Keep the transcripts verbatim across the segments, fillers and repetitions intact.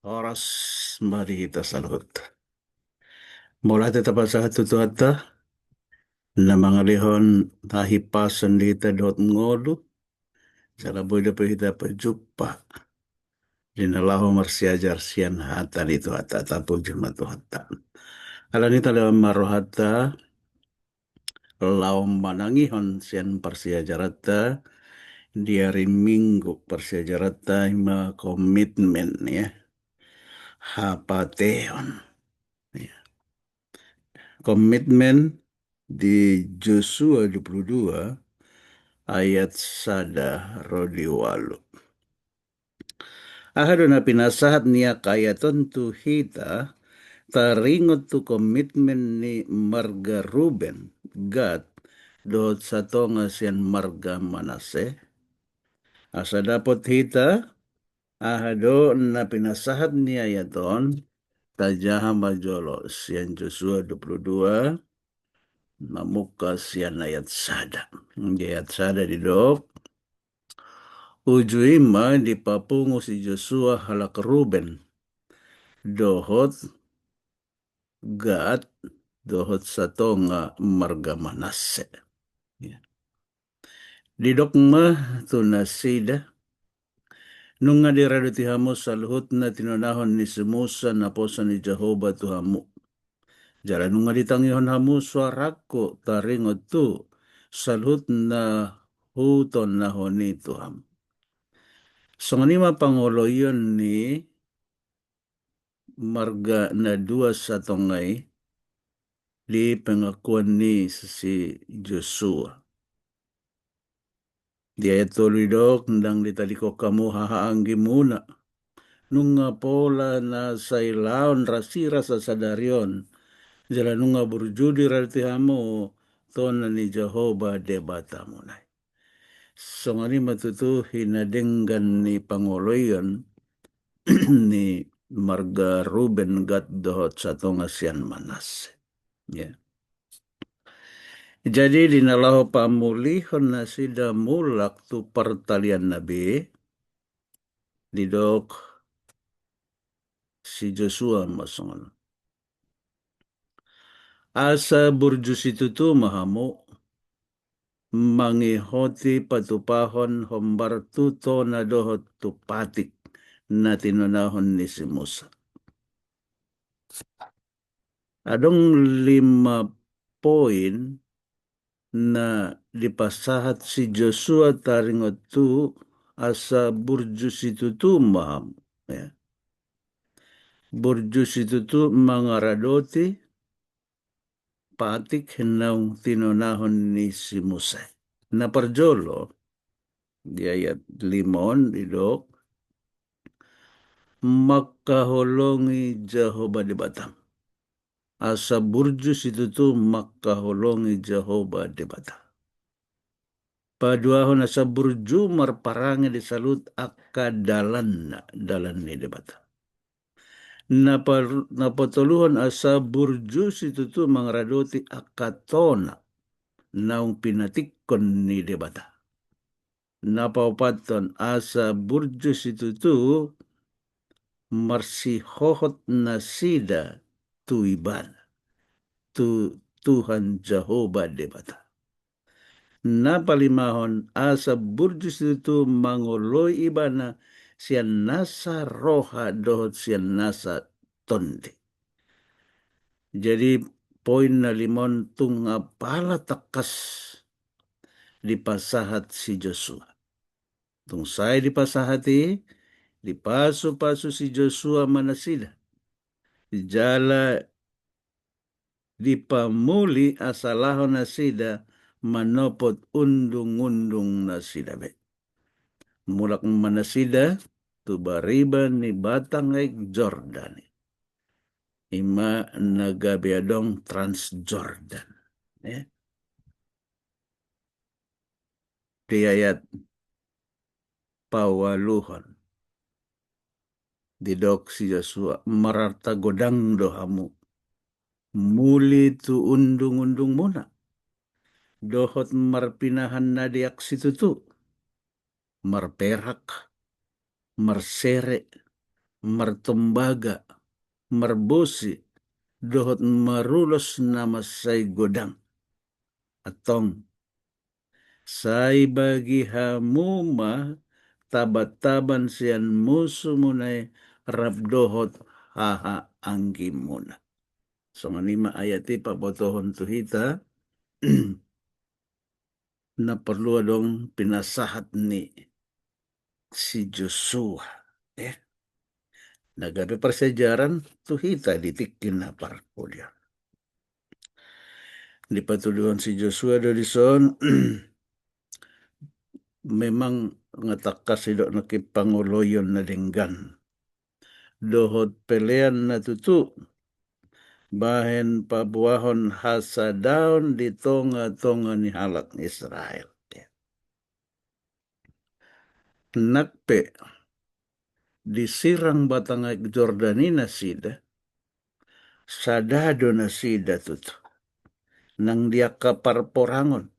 Horas ma di hita saluhut. Mauliate tapasahat tu Tuhanta, na mangalehon hahipason di hita dohot ngolu, jala boi dope hita pajumpa di na laho marsiajar sian hata ni Tuhanta, tapuji ma Tuhanta. Alani i talehon ma rohanta, laho manangihon sian parsiajaranta di ari Minggu, parsiajaranta ima komitmen, ya. Hapateon. Ya. Komitmen di Josua dua puluh dua ayat sada ro di ualu. Aha do na pinasahat ni angka ayat on tu hita, taringot tu komitmen ni marga Ruben, Gad, dohot satonga sian marga Manase? Asa dapot hita, aha do na pinasahat ni ayat on, tajaha ma jolo sian Josua dua puluh dua, mamungka sian ayat sada. Di ayat sada didok, uju i ma dipapungu si Josua halak Ruben, dohot Gad, dohot satonga marga Manase. Ya. Didok ma tu nasida, nunga diradoti hamu saluhut na tinonahon ni si Musa naposo ni Jahowa tu hamu. Jala nunga ditangihon hamu suarangku taringot tu saluhut na hutonahon i tu hamu. Songon i ma pangoloion ni marga na dua satonga i di pengakuan ni si Josua. Di ayat tolu didok, ndang ditadingkon hamu hahaanggimuna. Nunga pola na sailaon rasirasa sadari on. Jala nunga burju diradoti hamu tona ni Jahowa Debatamuna i. Songon i ma tutu hinadenggan ni pangoloion ni marga Ruben, Gad dohot satonga sian Manase. Ya. Jadi di na laho pamulihon nasida mulak tu partalianna be, didok si Josua ma songon on. Asa burju situtu ma hamu mangihoti patupahon hombar tu tona dohot tu patik na tinonahon ni si Musa. Adong lima poin na dipasahat si Josua taringot tu asa burju situtu ma hamu, ya. Burju situtu mangaradoti patik naung tinonahon ni si Musa. Na parjolo, di ayat lima on didok, mangkaholongi Jahowa Debatam. Asa burju situtu mangkaholongi Jahowa Debata. Paduahon asa burju marparange di saluhut angka dalanna, dalan ni Debata. Na par-, na patoluhon asa burju situtu mangaradoti angka tona naung pinatikkon ni Debata. Na paopathon asa burju situtu marsihohot nasida tu Ibana, tu Tuhan Jahowa Debata. Na palimahon asa burju situtu mangoloi Ibana sian nasa roha dohot sian nasa tondi. Jadi poin na lima on tung apala tangkas dipasahat si Josua. Tung sae dipasahat i, dipasupasu si Josua ma nasida. Jala dipamuli asa laho nasida manopot undungundung nasida be. Mulak ma nasida tu bariba ni batang aek Jordan i. Ima na gabe adong Transjordan. Ya. Di ayat paualuhon didok si Josua, mararta godang do hamu muli tu undungundungmuna, dohot marpinahan na deak situtu, marperak, marsere, martombaga, marbosi, dohot marulos na mansai godang. Antong, sai bagi hamu ma tabantaban sian musumuna i rap dohot hahaanggimuna. Songon i ma ayat i pabotohon tu hita na porlu adong pinasahat ni si Josua, ya. Na gabe parsiajaran tu hita di tingki na parpudi on. Dipatuduhon si Josua do dison, memang nga tangkas didok nangkin pangoloion na denggan dohot pelean na tutu bahen paboahon hasadaon di tongatonga ni halak Israel. Nang pe disirang batang aek Jordan i nasida, sada do nasida tutu. Nang di angka parporangon,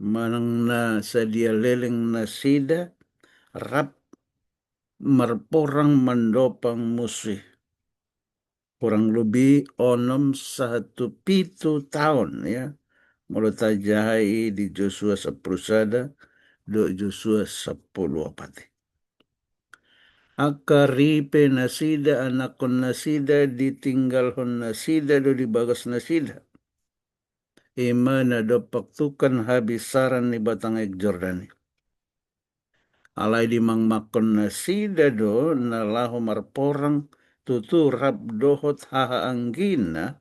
manang na sadia leleng nasida rap marporang mandopang musu i. Kurang lobi onom sahat tu pitu taon, ya. Molo tajaha i di Josua sampulu sada dohot Josua sampulu opat i. Angka ripe nasida, anakkon nasida, ditinggalhon nasida do di bagas nasida. I ma na dompak tungkan habisaran ni batang aek Jordan i. Alai dimangmangkon nasida do na laho marporang tutu rap dohot hahaanggina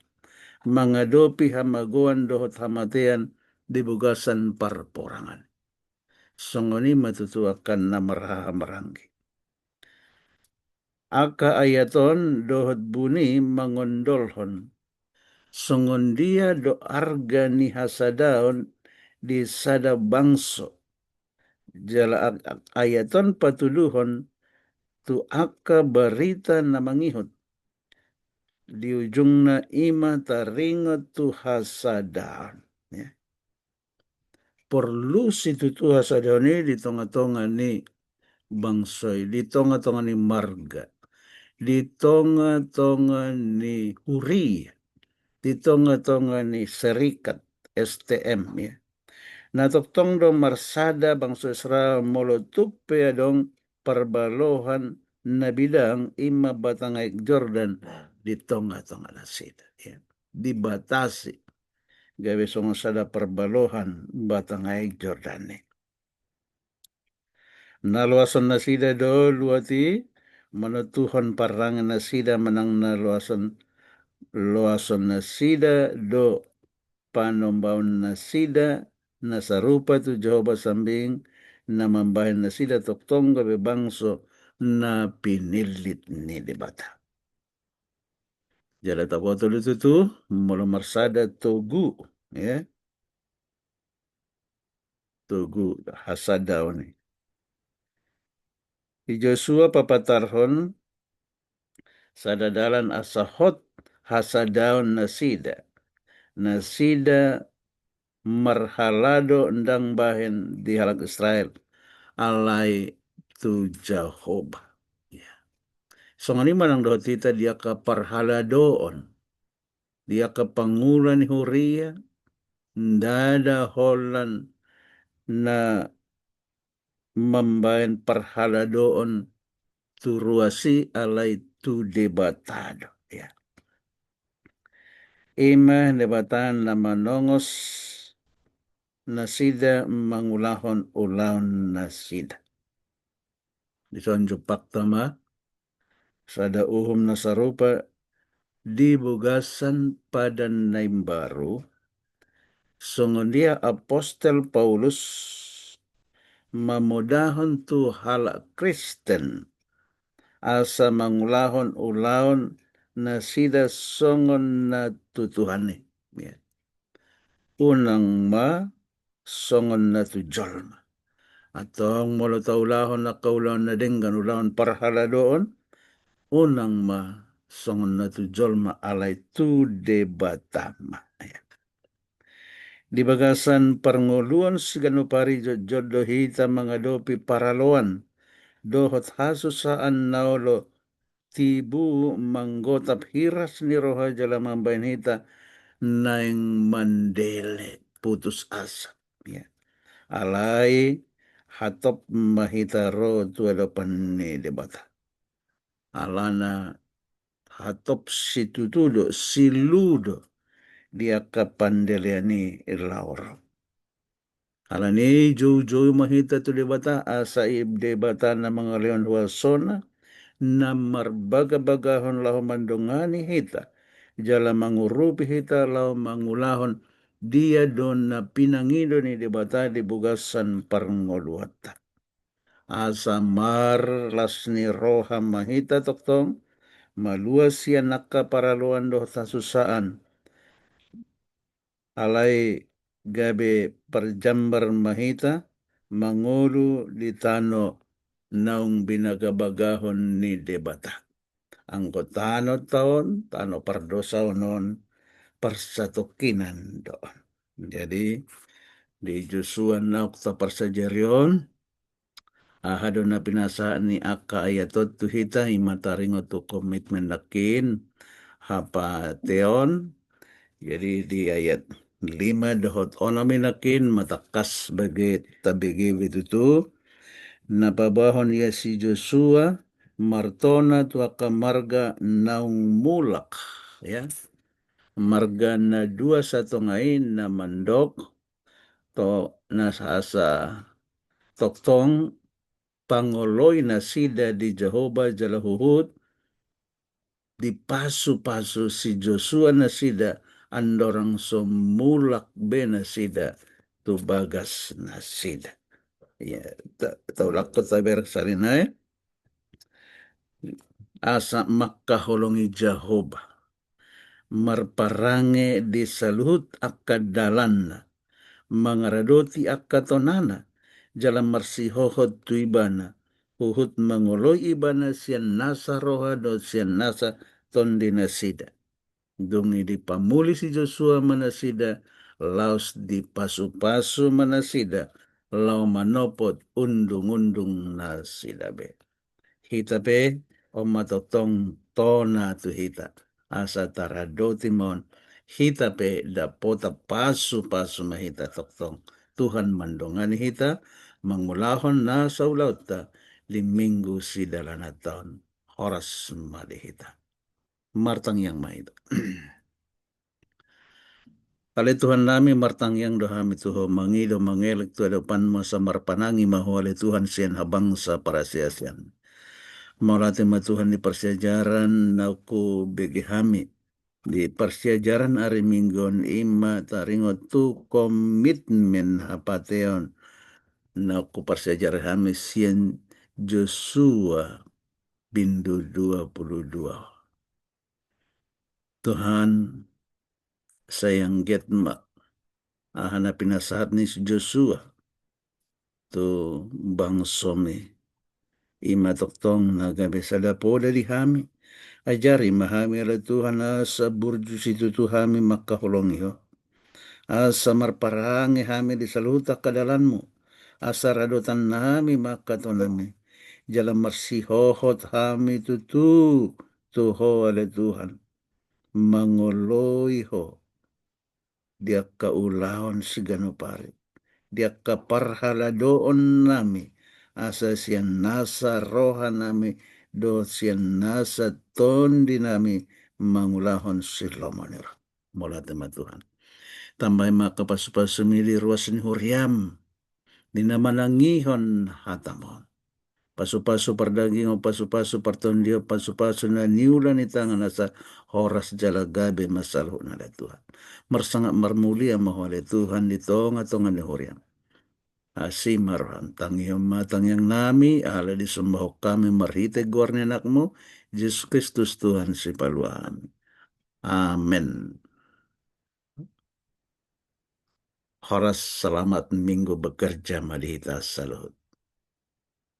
mangadopi hamagoan dohot hamatean di bagasan parporangan. Songon i ma tutu angka na marhahamaranggi. Angka ayat on dohot buni mangondolhon songon dia do arga ni hasadaon di sada bangso. Jala a-, a-, ayat on patuduhon tu angka barita na mangihut. Di ujungna i ma taringot tu hasadaon. Ya. Porlu situtu hasadaon i di tongatonga ni bangso i, di tongatonga ni marga, di tongatonga ni huria, di tongatonga ni serikat S T M, ya. Na tongtong do marsada bangso Israel molo tung pe adong parbalohan na bidang, i ma batang aek Jordan di tongatonga nasida, ya. Dibatasi gabe songon sada parbalohan batang aek Jordan i. Na loason nasida do luat i, manontuhon parrangen nasida manang na loason, loason nasida do panombaon nasida na sarupa tu Jahowa sambing na mambahen nasida tongtong gabe bangso na pinillit ni Debata. Jala taboto do tutu molo marsada togu, ya. Togu hasadaon i. Di Josua papatarhon sada dalan asa hot hasadaon nasida. Nasida marhalado ndang bahen di halak Israel, alai tu Jahowa. Ya. Songon i ma nang dohot hita di angka parhaladoon, di angka pangula ni huria, ndada holan na mambahen parhaladoon tu ruas i, alai tu Debata do, ya. I ma Debata na manongos nasida mangulahon ulaon nasida. Dison jumpangta ma sada uhum na sarupa di bagasan Padan na Imbaru, songon dia apostel Paulus mamodahon tu halak Kristen asa mangulahon ulaon nasida songon na tu Tuhan i. Ya. Unang ma songon na tu jolma. Antong molo taulahon angka ulaon na denggan, ulaon parhaladoon, unang ma songon na tu jolma, alai tu Debata ma. Ya. Di bagasan parngoluon siganup ari jotjot do hita mangadopi paraloan dohot hasusaan na olo tibu manggotap hiras ni roha jala mambahen hita naeng mandele putus asa. Ya. Alai hatop ma hita ro tu adopan ni Debata. Alana hatop situtu do, silu do di angka pandelean i laho ro. Alani i joujou ma hita tu Debata, asa i Debata na mangalehon huasona, na marbagabagahon laho mandongani hita, jala mangurupi hita laho mangulahon dia do na pinangido ni Debata di bagasan parngoluonta. Asa marlas ni roha ma hita tongtong, malua sian angka paraloan dohot hasusaan. Alai gabe parjambar ma hita mangolu di tano naung binagabagahon ni Debata. Anggo tano ta on, tano pardosaon on, parsatongkinan do on. Jadi, di Josua naung taparsajari on, aha do na pinasahat ni angka ayat on tu hita, i ma taringot tu komitmen nangkin, hapateon. Jadi di ayat lima dohot onom i nangkin, ma tangkas bage tabege be tutu, na paboahon ia si Josua, martona tu angka marga naung mulak, ya. Marga na dua satonga i na mandok, to na asa tongtong pangoloi nasida di Jahowa jala huhut dipasupasu si Josua nasida andorang so mulak be nasida tu bagas nasida. Ya, ta-, taulak tu tabereng sari nai. Asa mangkaholongi Jahowa, marparange di saluhut angka dalanna, mangaradoti angka tonana, jala marsihohot tu ibana, huhut mangoloi ibana sian nasa roha dohot sian nasa tondi nasida. Dung i dipamuli si Josua ma nasida, laos dipasupasu ma nasida, laho manopot undungundung nasida be. Hita pe, on ma tongtong tona tu hita. Asa taradoti ma on, hita pe dapotan pasupasu ma hita tongtong. Tuhan mandongani hita, mangulahon nasa ulaonta di minggu sidalananta on. Horas ma di hita. Martangiang ma hita. Ale Tuhannami, martangiang do hami tu Ho, mangido mangelek tu adopanMu, asa marpanangi ma Ho ale Tuhan sian habangsa parasiasian. Mauliate ma Tuhan di parsiajaran naung hubege hami di parsiajaran ari Minggu on, i ma taringot tu komitmen hapateon naung huparsiajari hami sian Josua bindu dua puluh dua. Tuhan, sai anggiat ma aha na pinasahat ni si Josua tu bangsoMi, i ma tongtong na gabe sada poda di hami. Ajari ma hami ale Tuhan, asa burju situtu hami mangkaholongi Ho. Asa marparange hami di saluhut angka dalanMu, asa radotan hami ma angka tonaMi, jala marsihohot hami tutu tu Ho ale Tuhan, mangoloi Ho di angka ulaon siganup ari, di angka parhaladoonnami, asa sian nasa rohanami dohot sian nasa tondinami mangulahon silomo ni roha. Mauliate ma Tuhan. Tambai ma angka pasupasuMi di ruas ni huriaM, di na manangihon hataMu on. Pasupasu pardagingon, pasupasu partondion, pasupasu na niula ni tangan, asa horas jala gabe ma saluhutna ale Tuhan. Marsangap marmulia ma Ho ale Tuhan di tongatonga ni huriaM. Asi ma rohaM. Tangihon ma tangiangnami, ala dison ma hami marhite goar ni AnakMu, Jesus Kristus, Tuhan sipalua hami. Amen. Horas, selamat Minggu bekerja ma di hita saluhut.